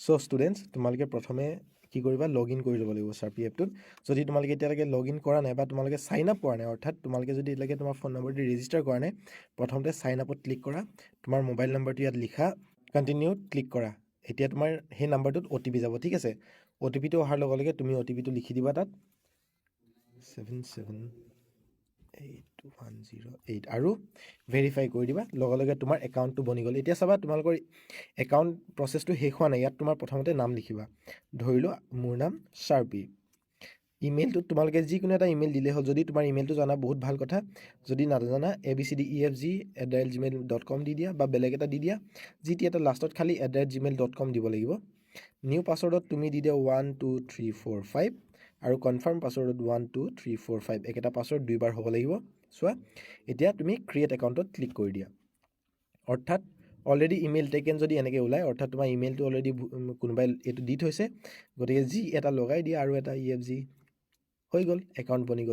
চ' students, তোমালোকে প্ৰথমে কি কৰিবা? লগ ইন কৰি ল'ব লাগিব চাৰ্পি এপটোত। যদি তোমালোকে এতিয়ালৈকে লগ ইন কৰা নাই বা তোমালোকে চাইন আপ কৰা নাই, অৰ্থাৎ তোমালোকে যদি এতিয়ালৈকে তোমাৰ ফোন নম্বৰটো ৰেজিষ্টাৰ কৰা নাই, প্ৰথমতে চাইন আপত ক্লিক কৰা। তোমাৰ মোবাইল নম্বৰটো ইয়াত লিখা, কণ্টিনিউত ক্লিক কৰা। এতিয়া তোমাৰ সেই নাম্বাৰটোত অ'টিপি যাব, ঠিক আছে? অ'টিপিটো অহাৰ লগে লগে তুমি অ'টিপিটো লিখি দিবা তাত, 778108 আৰু ভেৰিফাই কৰি দিবা। লগে লগে তোমাৰ একাউণ্টটো বনি গ'ল। এতিয়া চাবা, তোমালোকৰ একাউণ্ট প্ৰচেছটো শেষ হোৱা নাই। ইয়াত তোমাৰ প্ৰথমতে নাম লিখিবা। ধৰি লোৱা মোৰ নাম চাৰ্পি। ইমেইলটোত তোমালোকে যিকোনো এটা ইমেইল দিলেই হ'ল। যদি তোমাৰ ইমেইলটো জানা, বহুত ভাল কথা। যদি নাজানা, abcdefg@gmail.com দি দিয়া বা বেলেগ এটা দি দিয়া, যি টি এটা। লাষ্টত খালি @gmail.com দিব লাগিব। নিউ পাছৱৰ্ডত তুমি দি দিয়া 1 2 3 4 5 আৰু কনফাৰ্ম পাছৱৰ্ডত 1 2 3 4 5। একেটা পাছৱৰ্ড দুইবাৰ হ'ব লাগিব। চোৱা, এতিয়া তুমি ক্ৰিয়েট একাউণ্টত ক্লিক কৰি দিয়া। অৰ্থাৎ অলৰেডি ইমেইল টেকেন যদি এনেকৈ ওলায়, অৰ্থাৎ তোমাৰ ইমেইলটো অলৰেডি কোনোবাই এইটো দি থৈছে। গতিকে যি এটা লগাই দিয়া আৰু এটা ই এফ জি হৈ গ'ল, একাউণ্ট বনি গ'ল।